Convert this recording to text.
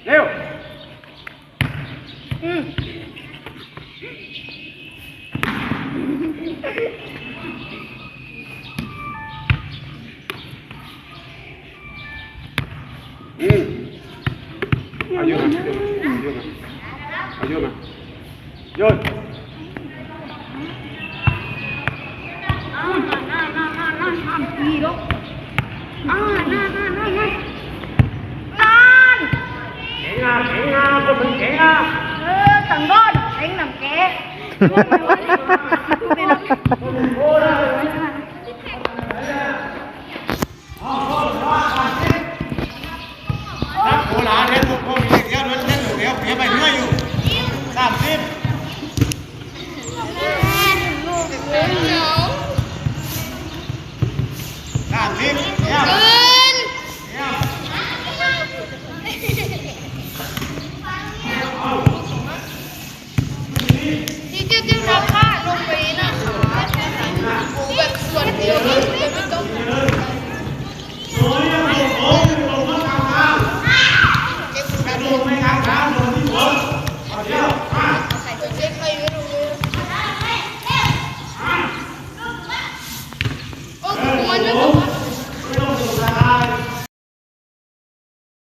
ເລັວ. ອືມ ອືມ ເອົາຢູ່ນະ ເອົາຢູ່ນະ ເອົາຢູ່ນະ ຢຸດ. ເກັ່ງນະ ເກັ່ງນະ ຄົນເກັ່ງນະ ເອີ ຕັງດອນ ເກັ່ງນຳແກ. ສາມສິບ ສາມສິບ.